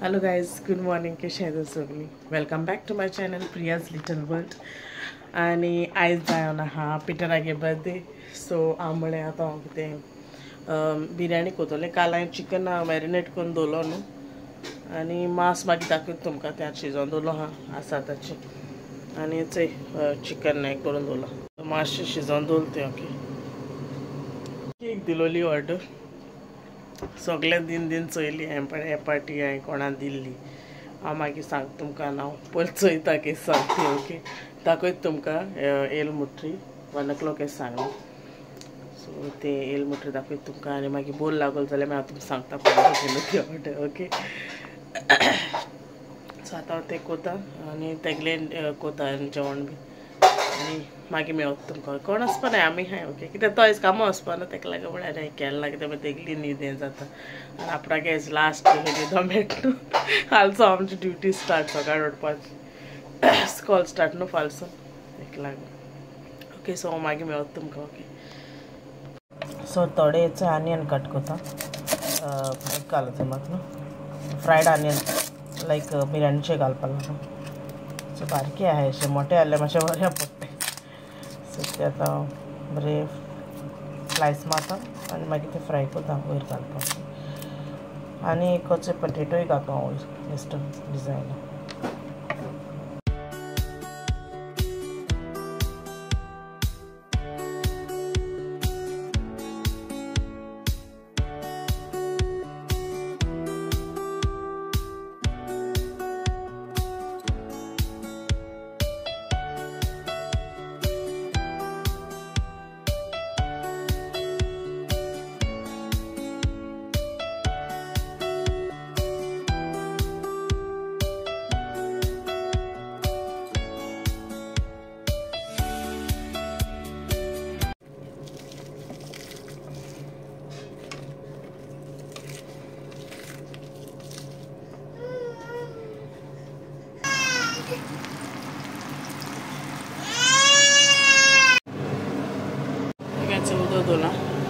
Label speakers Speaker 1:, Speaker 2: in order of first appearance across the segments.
Speaker 1: Hello guys, good morning, कशें आहात सगळीं? Welcome back to my channel Priya's little world. आनी आयज जावन आहा पिटरागे बर्थडे. सो हांव म्हळें आतां हांव कितें बिरयानी कोतलें. काल हांवें चिकन मॅरिनेट करून दवरलो न्हू, आनी मांस मागीर दाखयता तुमकां, त्या शिजोवन दवरलो आहा आसा ताचें. आनी चोय चिकन हें करून दवरलां, मातशें शिजोवन दवरलें तें. ओके, केक दिलोली ऑर्डर सगळें दिन दिन चोयली हांवें, पण हे पार्टी हांवें कोणा दिल्ली हांव मागीर सांगता तुमकां. नांव पयलीं चोयता केस सांगता. ओके, दाखयता तुमकां येल मुट्री 1 o'clock हें सांगलां. सो तें येल मुट्री दाखयता तुमकां आनी मागीर बोल लागल जाल्यार मागीर हांव तुमकां सांगता कोणा केलो ती ऑर्डर. ओके, सो आतां हांव तें कोता आनी तेगले कोता जेवण बी, आनी मागीर मेळत तुमकां. कोण वचपा ना, आमी हाय. ओके, कित्याक तो आयज कामां वचपा ना, तेका लागून म्हळ्यार हांवें केलें ना, कित्याक तेगली न्हीद हें जाता आनी आपणाक आयज लास्ट न्हिदो मेळटा न्हू. फालसो आमची ड्युटी स्टार्ट, सकाळी उठपाची स्कॉल स्टार्ट न्हू फालसो, तेका लागून. ओके, सो मागीर मेळत तुमकां. ओके, सो थोडे आनियन कट कोता, एक घालता म्हाका न्हू फ्रायड आनियन, लायक बिरयानीचे घालपा लागून. सो बारके आहा अशें, मोठे आहले मातशें बरें पडटा. सो ते आतां बरें स्लायस मारता आनी मागीर ते फ्राय करता वयर घालपाक. आनी एकच पटेटोय घालता हांव वयर बेश्ट डिजायन.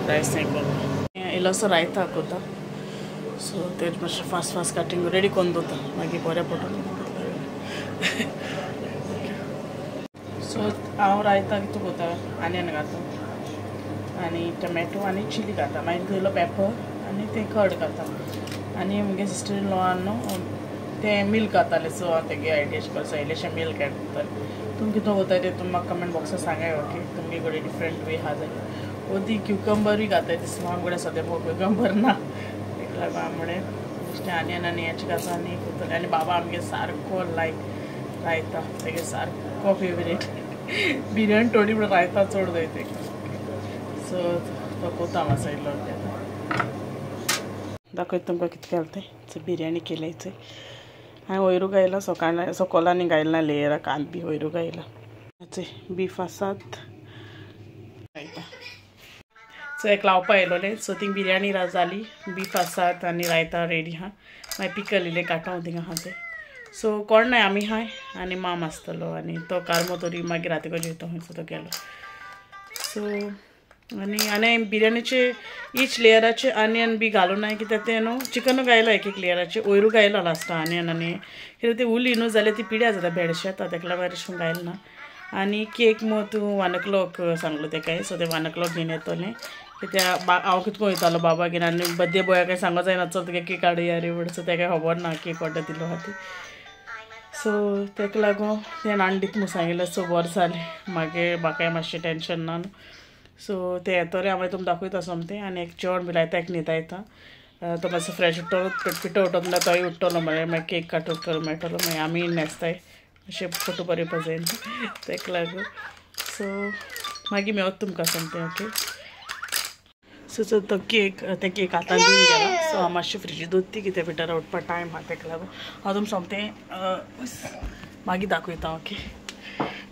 Speaker 1: रायस हें करून इल्लोसो रायता कोता. सो तें मातशें फास्ट फास्ट कटिंग रेडी करून दवरता, मागीर बरें पडटलें. सो हांव रायता कितें कोता, आनियन घालता आनी टमॅटो आनी चिली घालता, मागीर इल्लो पेपर आनी तें कर्ड घालता. आनी म्हगे सिस्टर इन लॉ न्हू तें मिल्क घातालें. सो हांव तेगे आयडिया करता, इल्लेशें मिल्क एड करतालें. तुमी कितें कोताय तें तुमी म्हाका कमेंट बॉक्सार सांगाय. ओके, तुमगे कडेन डिफरंट वे आहा जाल्यार. ओदी क्युकंबरूय घाताय दिसता, आमचे कडेन सद्या क्युकंबर ना, तेका लागून हांव म्हणलें बेश्टें आनियन आनी हेंच घालता आनी कोतलें. आनी बाबा आमगे सारको लायक रायता, तेगे सारको फेवरेट बिरयानी थोडी म्हणून रायता चड जाय तेका. सो तो कोता मातसो इल्लो. दाखयता तुमकां कितें केलें तें. सो बिरयानी केल्या चोय हांवें वयरू गायला, सकाळ सोकोलांनी गायला ना, लेयरा कांद बी वयरू गायला. चोय बीफ आसात रायता. सो एक लावपा येयलोलें. सो थिंग बिरयानी जाली, बीफ आसात आनी रायता रेडी आहा. मागीर पिकल इल्लें कांटो थिंगा आहा तें. सो कोण नाय, आमी हाय आनी माम आसतलो आनी तो कारमो तरी मागीर राती कडेन जेयता खंयसो तो गेलो. सो आनी आनी बिरयानीचे इच लेयराचे आनियन बी घालूं ना, कित्याक तें न्हू चिकनूय घायलां एक एक लेयराचे, वयरूय घायलां लास्टा आनियन. आनी कित्याक तें उरली न्हू जाल्यार ती पिड्यार जाता, भेडशे येता, तेका लागून अशें करून घायलें ना. आनी केक मो तूं 1 o'clock सांगलो तेकाय. सो तें 1 o'clock घेवन येतलें, कित्याक हांव कितें वयतालो बाबा घेवन आनी बर्थडे बॉया काय सांगो जायना, चल तुगे केक हाडया रे म्हण. सो तेका खबर ना केक ऑर्डर दिलो आहा ती. सो तेका लागून तें हाडून दिता म्हूण सांगिल्लें. सो बरें जालें, मागीर म्हाकाय मातशें टेंशन ना न्हू. सो तें येतलें हांव तुमकां दाखयता सोमतें. आनी एक जेवण बी लायता, एक न्हिदायता, तो मातसो फ्रेश उठ्ठलो, पिठो उठत म्हणल्यार तोय उठ्ठलो मरे, मागीर केक काटून करूंक मेळटलो, मागीर आमी न्हेसताय अशें फोटो बरे येवपा जाय तेका लागून. सो मागीर मेळत तुमकां सोमतें. ओके, सो तो केक तें केक आतां दिवन गेला. सो हांव मातशें फ्रिजी दवरती, कितें भितर उठपा टायम आहा, तेका लागून हांव तुमकां सोमतें मागीर दाखयता. ओके,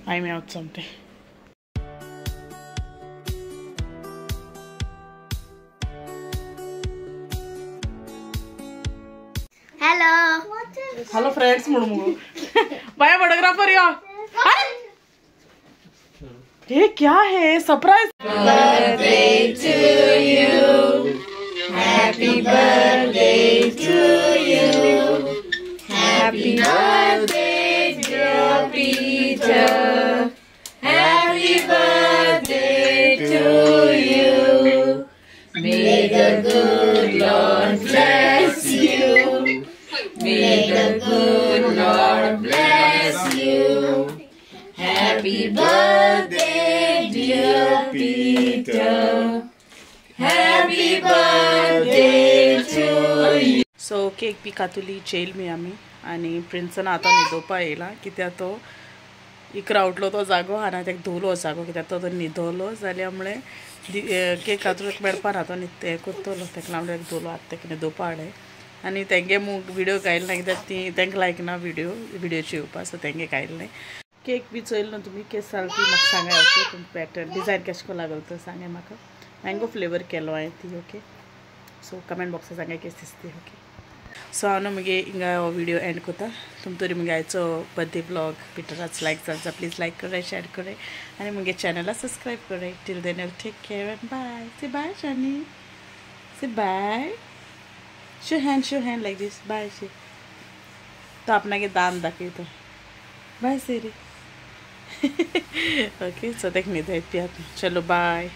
Speaker 1: मागीर मेळत सोमतें.
Speaker 2: हॅलो
Speaker 1: हॅलो फ्रेंड्स म्हणून मुगो बाय फोटोग्राफर यो. ये क्या है surprise.
Speaker 2: Birthday to you, happy birthday to you, Happy birthday, dear Peter. Happy birthday to you. May the good Lord bless you. May the good Lord bless you. Happy birthday, dear Peter. Happy birthday to you.
Speaker 1: So cake बी कातुली चेयल मी आमी आनी प्रिन्सन आतां न्हिदोवपा येयला कित्याक तो इकरा उठलो तो जागो आनी ताका धुवलो जागो कित्याक तो न्हिदलो जाल्यार म्हळें केक कातून मेळपा ना तो न्हिद करतलो ताका लागून धुवलो आतां ताका न्हिदोवपा हाडलें आनी तेंगे मुग व्हिडियो घायल ना कित्याक ती तांकां लायक ना व्हिडियो व्हिडियोची येवपा सो तेंगे घायल न्ही. केक बी चोयल न्हू तुमी केस जाल ती म्हाका सांगाय ओके. तुमकां पॅटर्न डिजायन केशें करून लागलो तो सांगाय म्हाका. मँगो फ्लेवर केलो हांवें ती ओके. सो कमेंट बॉक्सार सांगाय केस दिसती ओके. सो हांव न्हू मुगे हिंगा हो व्हिडियो एंड करता. तुम तरी मुगे आयचो बर्थडे व्लॉग पिटराच लायक जाता प्लीज लायक कराय शेअर कराय आनी मुगे चॅनला सबस्क्रायब कराय. Till then take care and bye. Say bye Shani. Say bye. Show hand like this. Bye say. तो आपणागे दान दाखयता. बाय सेरी. ओके सो ताका न्हिदयत पी आतां. चलो बाय.